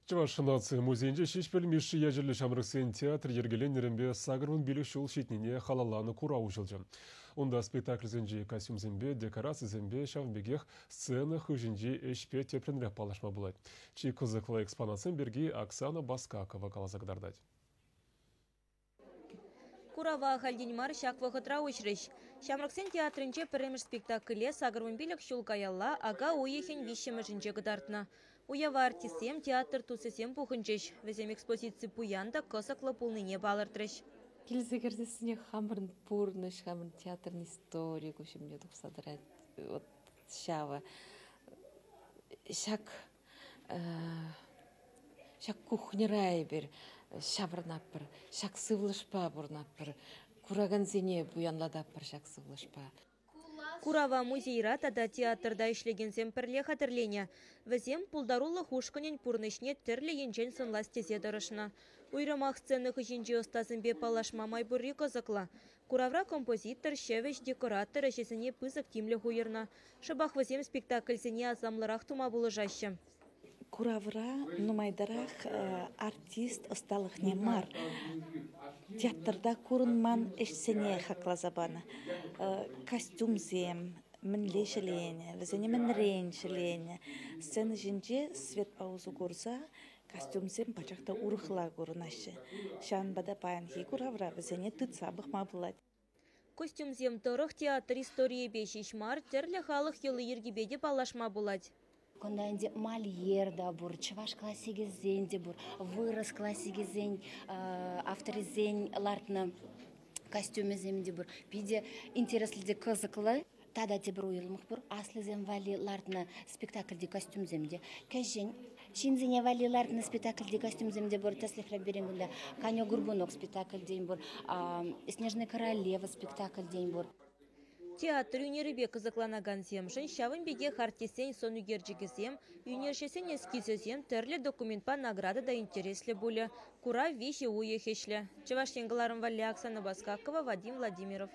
Чӑваш наци музейӗнче Ҫеҫпӗл Мишши ячӗллӗ ҫамрӑксен театрӗ йӗркеленнӗренпе 85 ҫул ҫитнине халалланӑ курав уҫӑлчӗ. Унта спектакльсенчи костюмсемпе, декорацисемпе, ҫавӑн пекех сцена хыҫӗнчи ӗҫпе тӗплӗнрех паллашма пулать. Чи кӑсӑклӑ экспонатсем пирки Оксана Баскакова каласа кӑтартать. Курава ахальтен мар ҫак вӑхӑтра уҫрӗҫ. Ҫамрӑксен театрӗнче пӗрремӗш спектакле 85 ҫул каялла ака уйӑхӗн 3-мӗшӗнче кӑтартнӑ. Уява артистсем, театр тусӗсем пухӑнчӗҫ. Вӗсем экспозици пуян та кӑсӑклӑ пулнине палӑртрӗҫ. Килсе кӗрсессӗнех хамӑрӑн пурнӑҫ, хамӑрӑн театрӑн историйӗ куҫ умне тухса тӑрать. Вот ҫавӑ. Ҫак Ҫак кухньӑра эпир ҫаврӑнатпӑр, ҫак сывлӑшпа пурӑнатпӑр, куракансене пуянлататпӑр ҫак сывлӑшпа. Курава музейра тата театрта ӗҫлекенсем пӗрле хатӗрленӗ. Вӗсем пултарулӑх ушкӑнӗн пурнӑҫне тӗрлӗ енчен сӑнлас тесе тӑрӑшнӑ. Уйрӑмах сцена хыҫӗнчи ӑстасемпе паллашма май пурри кӑсӑклӑ. Куравра композитор, ҫӗвӗҫ, декоратор ӗҫӗсене пысӑк тимлӗх уйӑрнӑ. Шӑпах вӗсем спектакльсене асамлӑрах тума пулӑшаҫҫӗ. Куравра нумайтарах артист ӑсталӑхне мар, театрта курӑнман ӗҫсене хакласа панӑ. Костюмсем мӗнле ҫӗленӗ, вӗсене мӗнрен ҫӗленӗ. Сцена ҫинче светпа усӑ курса костюмсем пачах та урӑхла курӑнаҫҫӗ. Ҫавӑнпа та паянхи куравра вӗсене тытса пӑхма пулать. Костюмсем тӑрӑх театр историйӗпе ҫеҫ мар, тӗрлӗ халӑх йӑли-йӗркипе те паллашма пулать. Кунта ӗнтӗ Мольер та пур, чӑваш классикӗсен те пур, вырӑс классикӗсен авторӗсен лартнӑ костюмӗсем те пур. Питӗ интереслӗ те кӑсӑклӑ. Тата тепӗр уйрӑмлӑх пур. Аслисем валли лартнӑ спектакльти костюмсем те, кӗҫӗн ҫынсене валли лартнӑ спектакльти костюмсем те пур. Тӗслӗхрен пирӗн кунта «Конек-горбунок» спектакльтен пур, «Снежная королева» спектакльтен пур. Театр ӳнерӗпе кӑсӑкланакансемшӗн ҫавӑн пекех артистсен сӑн ӳкерчӗкӗсем, ӳнерҫӗсен эскизӗсем, тӗрлӗ документпа награда та интереслӗ пулӗ. Курав 3 уйӑх ӗҫлӗ. Чӑваш Ен кӑларӑм валли Оксана Баскакова, Вадим Владимиров.